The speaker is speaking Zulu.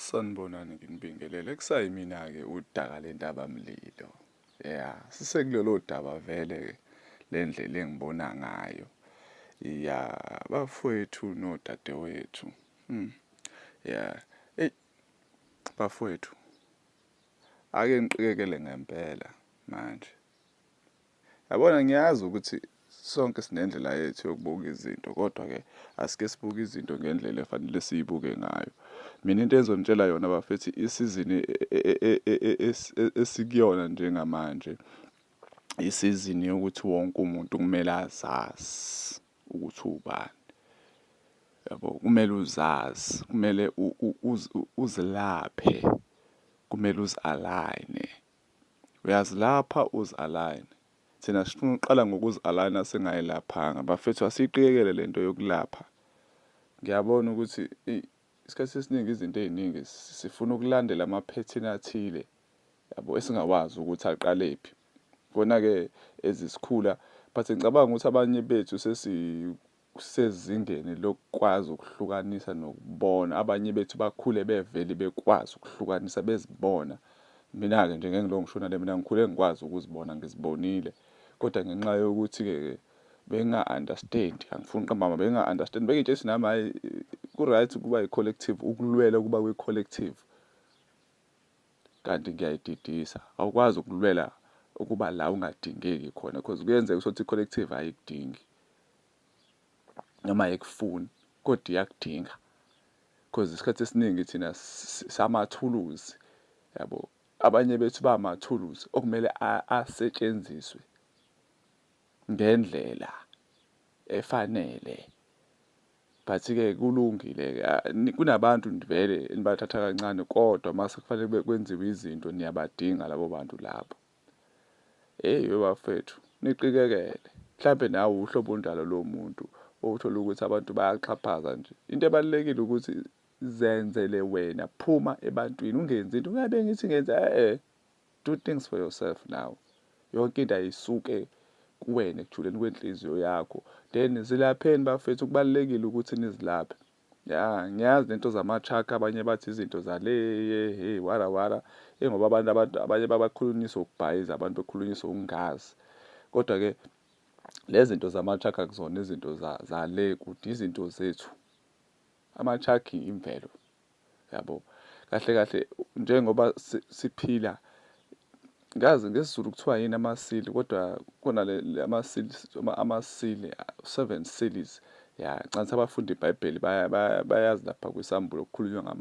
Sanibonani, nginibingelele. Kusayimina-ke udaka lentaba mlilo. Ya, sisekulolo daba vele-ke le ndlela engibona ngayo. Ya, bafowethu nodadewethu. Ya, eyi bafowethu, ake ngiqikekele ngempela manje. Yabona, ngiyazi ukuthi sonke sinendlela yethu yokubuka izinto, kodwa-ke asike sibuke izinto ngendlela efanele siyibuke ngayo. Mina into engizonitshela yona bafethu, isizini esikuyona njengamanje, isizini yokuthi wonke umuntu kumele azazi ukuthi uwubani. Yabo, kumele uzazi, kumele uzilaphe, kumele uzi-align-e. Uyazilapha uzi-align. Thina sifuna ukuqala ngokuzi-align-a singayilaphanga. Bafethu, asiyiqikekele le nto yokulapha. Ngiyabona ukuthi isikhathi esiningi izinto ey'ningi sifuna ukulandela amaphethini athile, yabo, esingawazi ukuthi aqalephi. Kona-ke ezisikhula, but ngicabanga ukuthi abanye bethu sesizingeni lokukwazi ukuhlukanisa nokubona. Abanye bethu bakhule bevele bekwazi ukuhlukanisa, bezibona. Mina-ke nje ngeke ngilokhu ngishona le, mina ngikhule ngikwazi ukuzibona, ngizibonile. Kodwa ngenxa yokuthi-ke benginga-understand, angifuni ukuqamba amanga, benginga-understand. Bengiy'tshela ukuthi nami hhayi, ku-right ukuba i-collective, ukulwela ukuba kwi-collective. Kanti ngiyayididisa. Awukwazi ukulwela ukuba la ungadingeki khona, cause kuyenzeka uthole ukuthi i-collective ayikudingi noma ayikufuni, kodwa iyakudinga. Cause isikhathi esiningi thina samathuluzi, yabo. Abanye bethu bamathuluzi okumele asetshenziswe ngendlela efanele. But-ke kulungile-ke, kunabantu vele enibathatha kancane, kodwa mase kufanele kwenziwe izinto niyabadinga labo bantu labo. Hheyi webafethu, niqikekele. Mhlampe nawe uhlobo onjalo lo muntu othola ukuthi abantu bayaxhaphaza nje. Into ebalulekile ukuthi zenzele wena, phuma ebantwini, ungenzi into ungabe ngithi ngenza e-e. Do things for yourself now. Yonke into ayisuke kuwena ekujuleni kwenhliziyo yakho. Then zilapheni bafethu, kubalulekile ukuthi nizilaphe. Ya, ngiyazi lento zama-truck, abanye bathi izinto zale, hey, wara wara, ingoba abantu abanye babakhulunyiswa ukubhayiza, abantu bekhulunyiswa ukungazi. Kodwa-ke lezi zinto zama-truck akuzona izinto zale kude, izinto zethu. Ama-truck imvelo, yabo. Kahle kahle njengoba siphila, ngazi ngesiZulu kuthiwa yini amasili, kodwa khona le amasili, amasili, seven seals. Ya, ngicabanga abafunda iBhayibheli bayazi lapha kwisambulo kukhulunywa.